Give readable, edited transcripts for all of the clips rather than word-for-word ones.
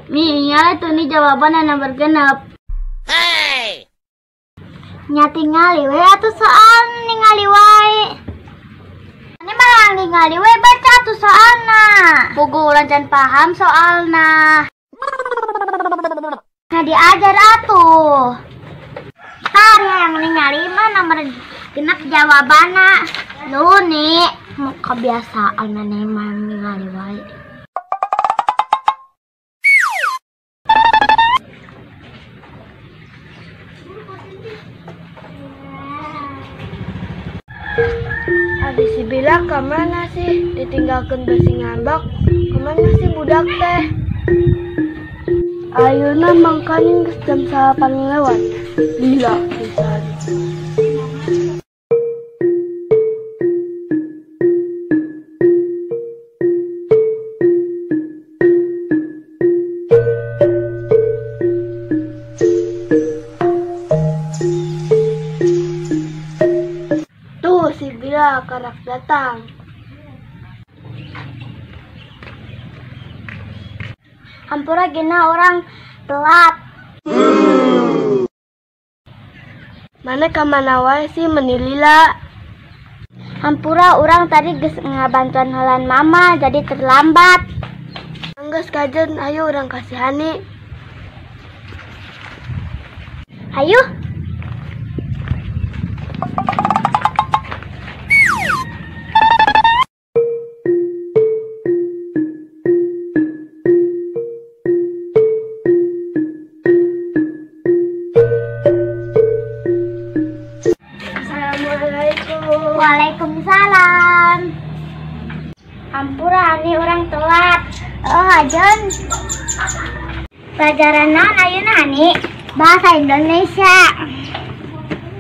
Nih iya tuh nih jawaban nomor 6. Hey. Nya tingali we atuh soal ningali wae. Ini malah ningali we baca tuh soalna. Pugu urang can paham soalna. Nah diajar atuh. Tar yang ningali mah nomor 6 jawabanna. Lu nih mau kebiasaan maneh mah ningali wae. Abi si Bila kemana sih? Ditinggalkan besi ngambek. Kemana sih budak teh? Ayeuna mangkaning geus jam 8 lewat. Lila pisan. Tuh si Bila karak datang. Hampura gina orang telat. Mana kamana wae sih menilila? Hampura orang tadi geus ngabantuan helaan mama jadi terlambat. Enggeus kajen, ayo urang kasihani. Ayo. Assalamualaikum. Waalaikumsalam. Hampura ani orang telat. Oh, ajen. Pelajaran naon ayeuna ani? Bahasa Indonesia.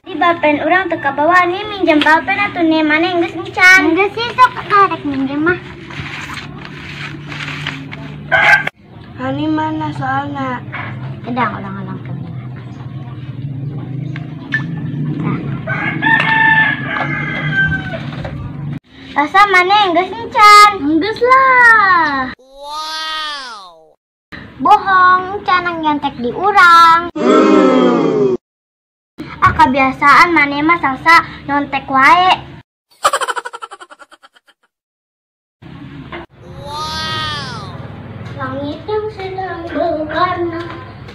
Di balpen urang teu kabawa ani minjem balpen atuh nih maneh geus encan. Geus sih sok karek minjem mah. Hani mana soalna? Kedang ulang-ulang ke. Rasa mana geus encan? Geus lah. Wow. Bohong, encan nyontek di urang. Ah kebiasaan maneh mah sangsa nyontek wae. Wow. Langit yang sedang berwarna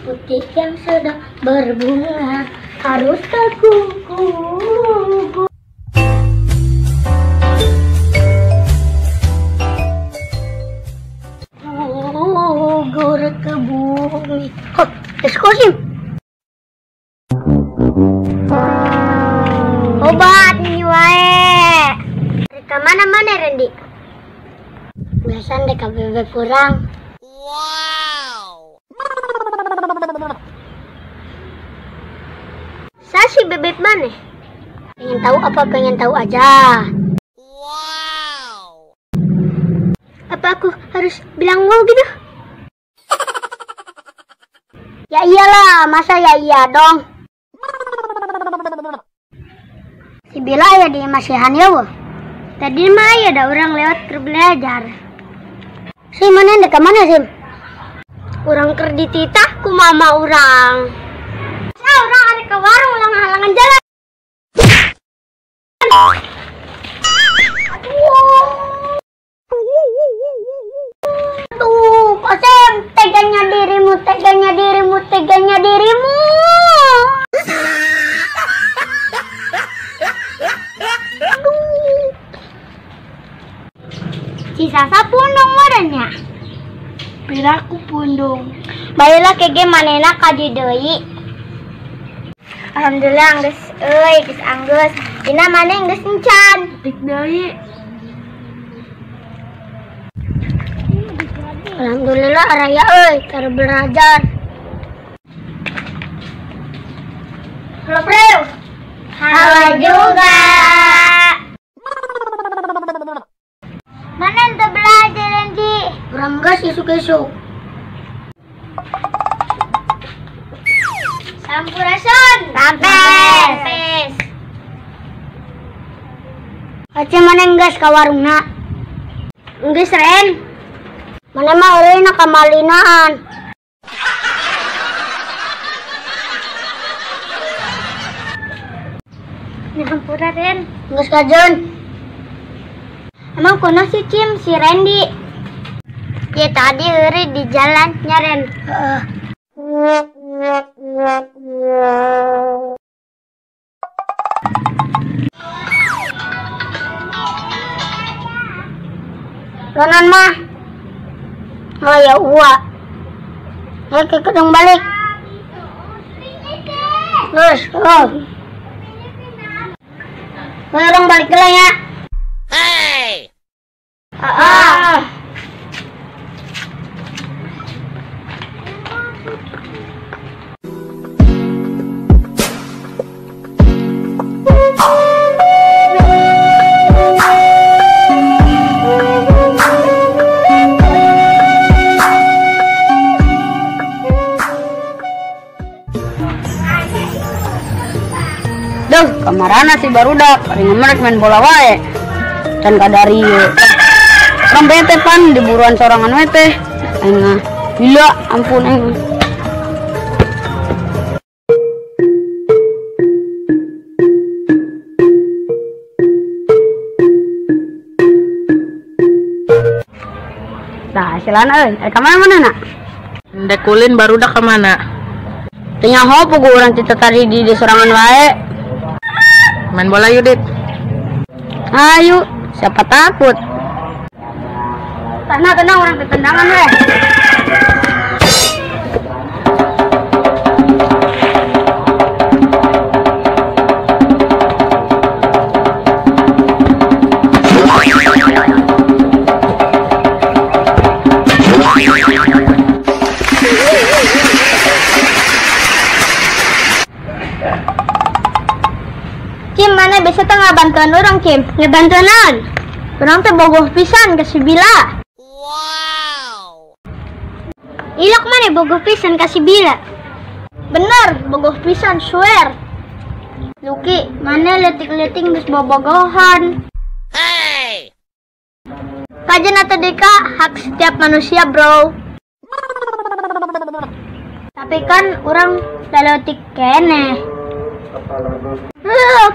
putih yang sedang berbunga harus terkuku. Gugur ke bumi. Hop, eskosim. Obat nih wae. Reka mana-mana Rendi? Biasa dek bebek kurang. Wow. Sasi bebek mana? Pengen tahu apa pengen tahu aja. Wow. Apa aku harus bilang wow gitu? Ya iyalah, masa ya iya dong. Si Bila ya di masihan ya wah. Tadi mah ya ada orang lewat ke belajar. Si mana ndek mana Sim? Urang ker dititah ku mama urang. Sa urang arek ke warung ulang halangan jalan. Tuh, Kosim, teganya dirimu, teganya dirimu, teganya dirimu. Aduh. Si Sasa pundung warnanya. Piraku pundung. Baiklah kege manena kadi deui. Alhamdulillah geus euy, geus anggeus. Dina maneh geus encan. Tik deui. Alhamdulillah raya euy, keur belajar. Halo Bro. Halo juga. Mana ente belajar Rendi? Urang geus isuk-isuk. Sampurasun. Rampes. Ace mana geus ka warungna? Geus Ren. Mana mah eureuna ka malinaan. Nyampura Ren. Geus kajeun. Emang kuno si Cim si Randy. Ya tadi eureun di jalan nya Ren. Heeh. Lonan mah. Oh ya uwa. Ya ke kedung balik. Terus, oh. Orang balik dulu ya. Hey. Duh, kamarana si barudak, paling merek main bola wae. Can kadari. Orang bete pan di buruan sorangan we teh. Aing mah gila, ampun aing. Nah, silana euy, ka mana nak? Ndek kulin barudak ka mana? Teu nyaho pugu urang teh tadi di sorangan wae. Main bola yuk, Dit. Ayo, siapa takut? Tenang, tenang, orang ketendangan weh. Cim, mana bisa tuh ngabantuan orang, Cim? Ngebantuan naon? Urang teh bogoh pisan ka si Bila. Wow. Ilok mana bogoh pisan ka si Bila? Bener, bogoh pisan, swear. Luki, mana letik-letik geus bobogohan. Hey. Kajian atau deka hak setiap manusia, bro. Tapi kan orang leletik keneh.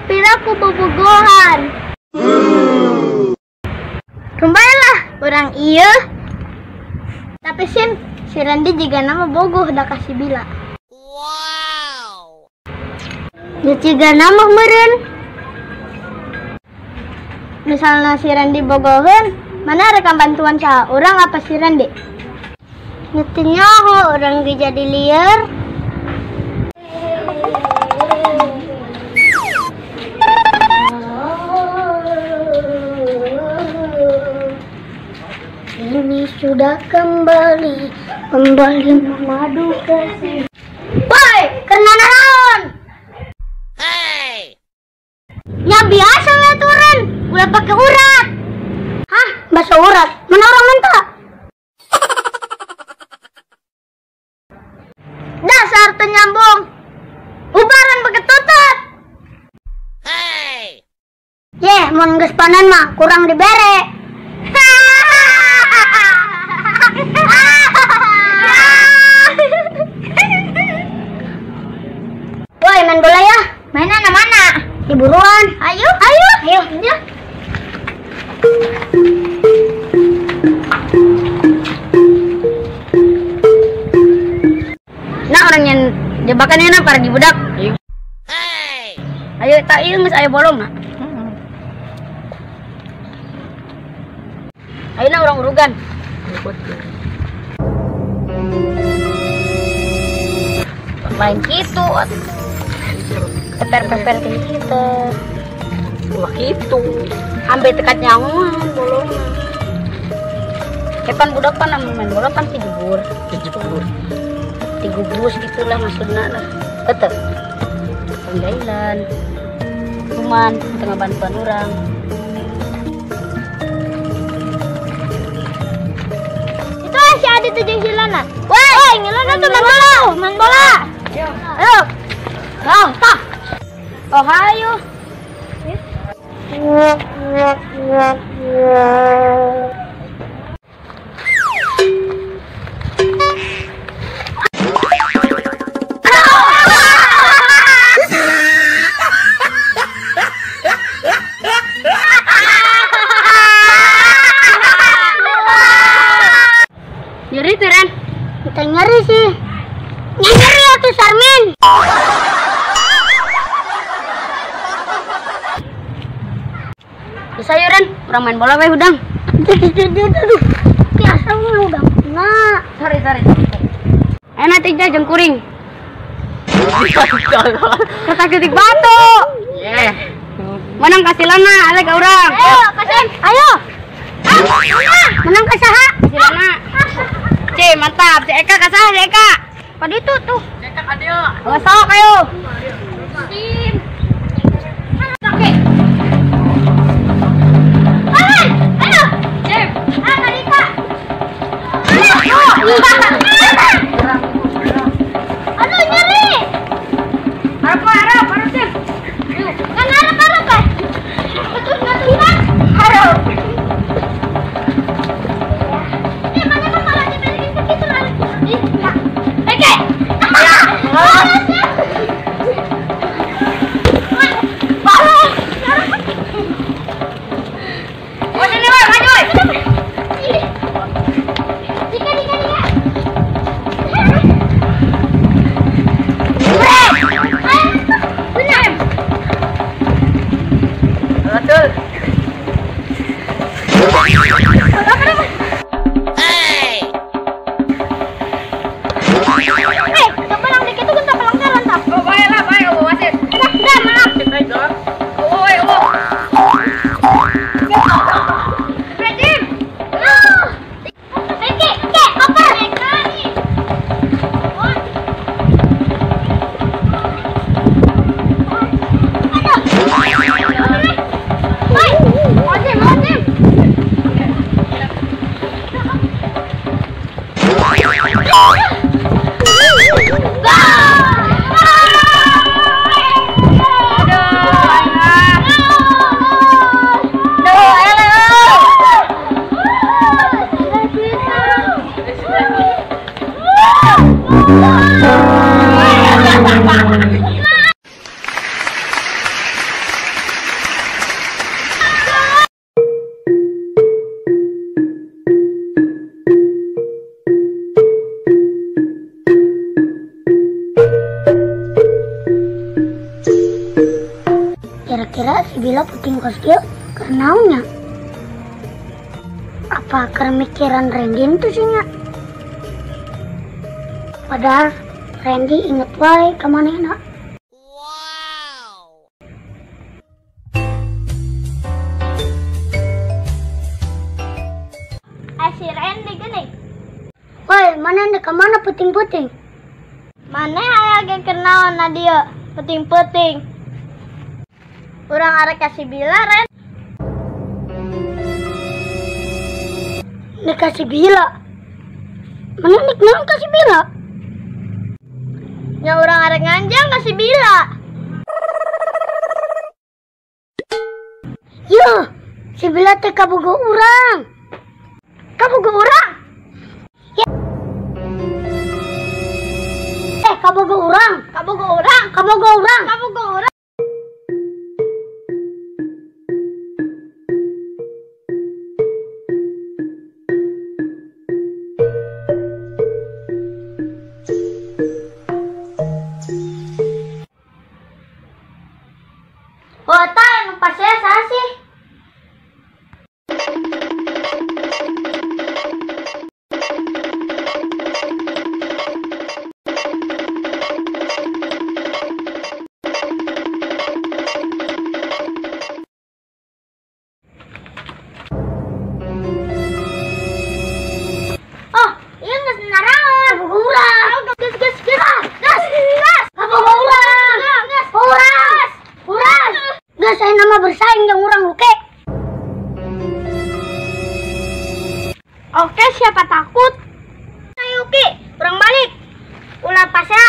Piraku bobogohan. Kembalilah orang iya. Tapi sim, si Randy juga nama bogoh dah kasih Bila. Wow. Ya juga nama meren. Misalnya si Randy bogohan, mana rekam bantuan cah orang apa si Randy? Nyetinya orang jadi liar. Ini sudah kembali, kembali memadu kasih. Woi, karena naon? Hey. Ya biasa we turun, ulah pakai urat. Hah, bahasa urat? Mana orang minta? Dasar tenyambung. Ubaran pakai tutut. Hey. Yeh, mun geus panen mah kurang dibere. Woi, main bola ya? Mainan mana? Di buruan. Ayo, ayo, ayo, ayo. Nah, orang yang jebakannya nah para budak. Ayo. Hey. Ayo tak ieu geus aya bolong nah. Ayo nah orang urugan. Lain gitu. Peper-peper kayak gitu. Wah gitu. Ambil tekat nyawa bolong. Kapan budak pan main bola pan tijubur. Tijubur. Tigubus gitulah maksudnya lah. Betul. Penggailan. Cuman tengah bantuan orang. Itu si Adi tuh jeung Silana. Woi, ngilana tuh main bola, main bola. Ayo. Oh, tah. Oh, hayu. sih, Ren? Kita nyeri sih. Nyeri atuh Sarmin. Bisa yuk, Ren, urang main bola we hudang. Aduh. Biasa lu hudang. Nah, sorry. Enak tiga jeung kuring. Kertas titik batu. Yeah. Menang kasih lana, alek ka urang. Ayo, kasih. Ayo. Menang ka saha? Kasih lana. C, mantap. Si Eka ka saha, si Eka? Padi itu tuh. Eka ka dieu. Awas sok ayo. Sim. Oke. Ayo. Cim. Ah, Marika. Aduh, nyeri. Harap, Sim. Kan harap, Pak. Betul enggak? Harap. Mana kan malah dibalikin ke situ lagi. Oke. Oh, sini, Woi, maju, woi. Dika. Benar. Betul. Hey! Coba lang dikit tuh kita pelanggaran tak? Oh, bae lah, bae, oh, wasit. Udah, maaf. Oh, oi, oh. Jim. Oke, oper. Aduh. Kira-kira si Bila puting kos kieu keur naon nya? Apa keur mikiran Randy itu sih nya? Padahal Randy inget wae ka manehna. Wow. Si Randy geuning. Woi, mana ka mana puting-puting? Maneh aya ge keur naon na dieu puting-puting. Urang arek kasih Bila, Ren. Nek kasih Bila. Mana nek naon kasih Bila? Nya urang arek nganjang kasih Bila. Yo, si Bila teh kabogoh urang. Kabogoh urang? Ya. Kabogoh urang. Kabogoh urang. Kabogoh urang. Kabogoh urang. Oh, tah, nu pasea saha sih? Oh, ieu geus naraon. Urang. Geus geus geus. Geus. Geus. Urang. Urang. Urang. Geus saya nama bersaing jeung urang luke. Oke, siapa takut? Ayo Ki, urang balik. Ulah pasea.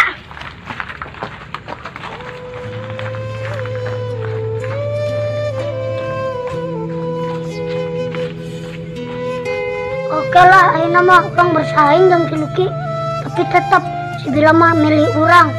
Oke lah, ayeuna mah urang bersaing jeung si Luki, tapi tetap si Bila mah milih urang.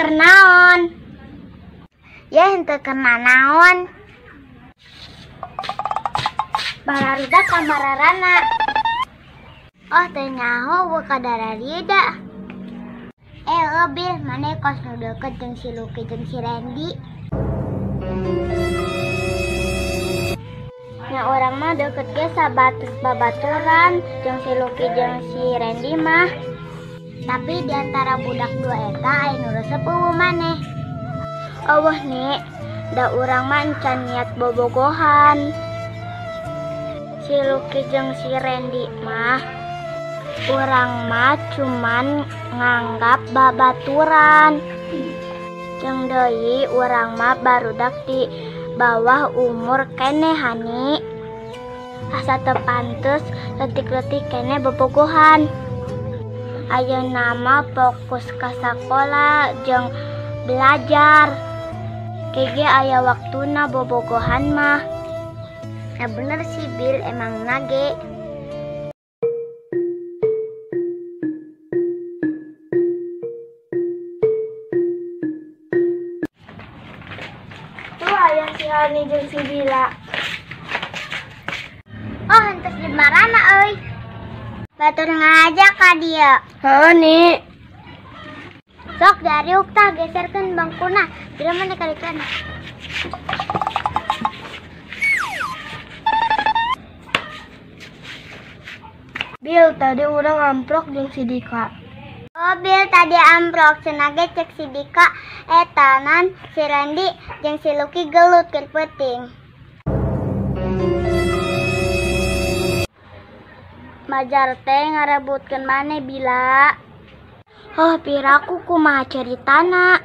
keur naon? Ya henteu keur naon. Bararudak ka mararana. Oh teu nyaho we kadararieu da. Bil, maneh kos nu deukeut jeung si Lucky jeung si Randy. Nya urang mah deukeut ge sabatas babaturan jeung si Lucky jeung si Randy mah. Tapi di antara budak dua eta aya nu resep eueuh maneh. Eueuh ni, da urang mah encan niat bobogohan. Si Lucky jeung si Randy mah urang mah cuman nganggap babaturan. Jeung deui urang mah barudak di bawah umur keneh hani. Asa teu pantes leutik-leutik keneh bobogohan. Ayeuna mah fokus ka sakola jeung belajar. Kege aya waktuna bobogohan mah. Nah bener sih Bil, emang nage. Tuh ayah si Hani jeung si Bila. Oh, entos di marana euy. Batur ngajak ka dieu. Heuh ni. Sok dariuk tah geserkeun bangkuna. Bila mana kalikan. Bil, tadi urang amprok jeung si Dika. Oh, Bil tadi amprok cenah ge cek si Dika etanan si Randy jeung si Lucky gelut keur peuting. Majar teh ngarebutkeun maneh Bila. Oh, piraku kumaha ceritana.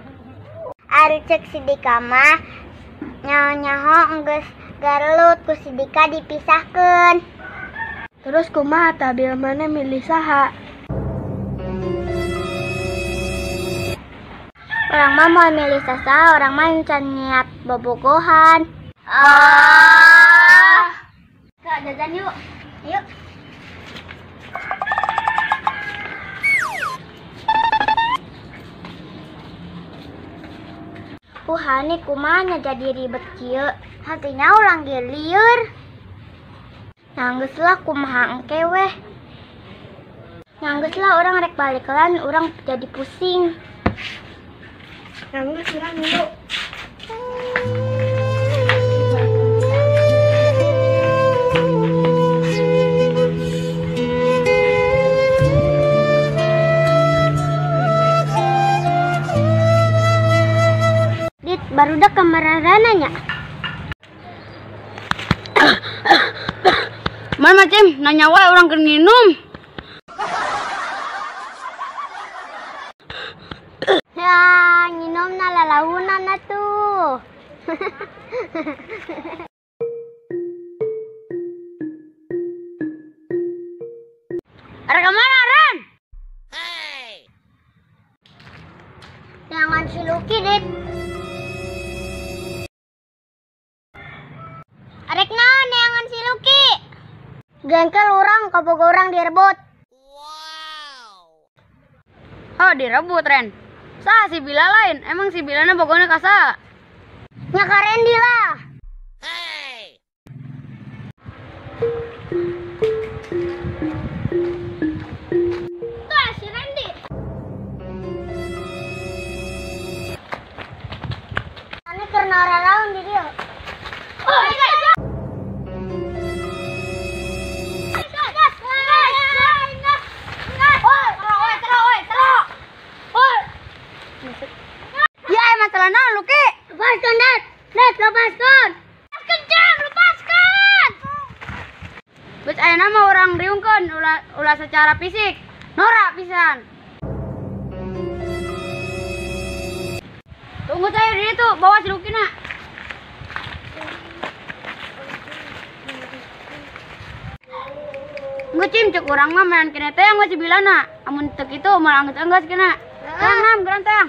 Ari cek si Dika mah nyaho-nyaho geus garelut ku si Dika dipisahkeun. Terus kumaha tah Bil, maneh milih saha? Urang mah moal milih sasaha, urang mah encan niat bobogohan. Ah. Kak, jajan yuk. Yuk. Hani kumaha jadi ribet kieu. Hatinya urang ge lieur. Nanggeus lah kumaha engke weh. Nanggeus lah urang rek balik lan urang jadi pusing. Nanggeus urang dulu. Dit, barudak ka mararana nya. Mana macam nanya wae urang keur nginum. Ya, nginumna lalaunan atuh. Arek ka mana, Ran? Hey! Jangan si Lucky, Dit. Arek naon neangan si Lucky? Jengkel urang kaboga urang direbut. Wow. Oh, direbut, Ren. Saha si Bila lain? Emang si Bilana bogona ka saha? Nya ka Randy lah. Hey! Tuh si Randy. Ane keur nararaon di dieu. Oh, ya, masalah naon lu ki? Lepaskan, Dad. Dad, lepaskan. Lepaskan, Jam, lepaskan. Geus ayeuna mah urang riungkeun ulah secara fisik. Norak pisan. Tunggu saya di situ, bawa si Lucky na. Ngecim cek urang mah mainan kene teh yang si Bilana. Amun teu kitu moal anggeus-anggeus kena. Tang ham geran tang.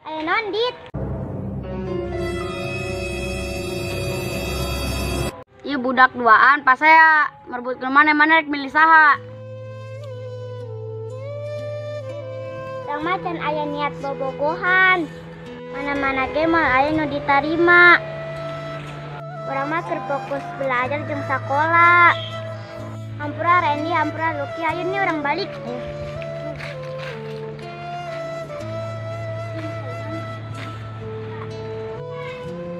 Ayo non, Dit. budak duaan pasea merebutkeun maneh, maneh rek milih saha? Urang mah can aya niat bobogohan. Mana-mana ge moal aya nu ditarima. Urang mah keur fokus belajar jeung sakola. Hampura Randy, hampura Lucky, ayo nih urang balik.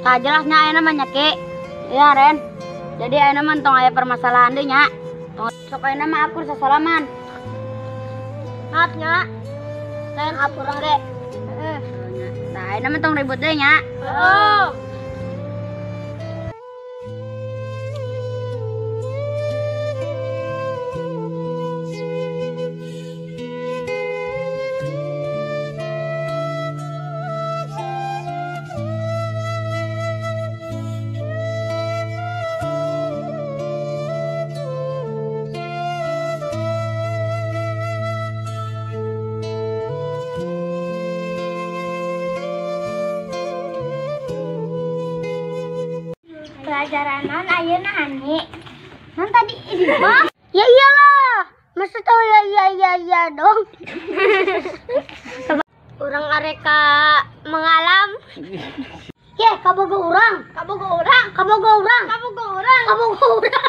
Tah jelasnya ayeuna mah nya Ki. Iya Ren. Jadi ayeuna mah tong aya permasalahan deui nya. Tong sok ayeuna mah akur sasalaman. Maaf nya. Ren, urang ge. Heeh. Tah ayeuna mah tong ribut deui nya. Heeh. Pelajaran naon ayeuna Hani? Naon tadi ini mah? Ya iyalah. Masa tahu ya iya iya iya dong. Urang areka mengalam. Ye, kabogo urang. Kabogo urang. Kabogo urang. Kabogo urang. Kabogo urang.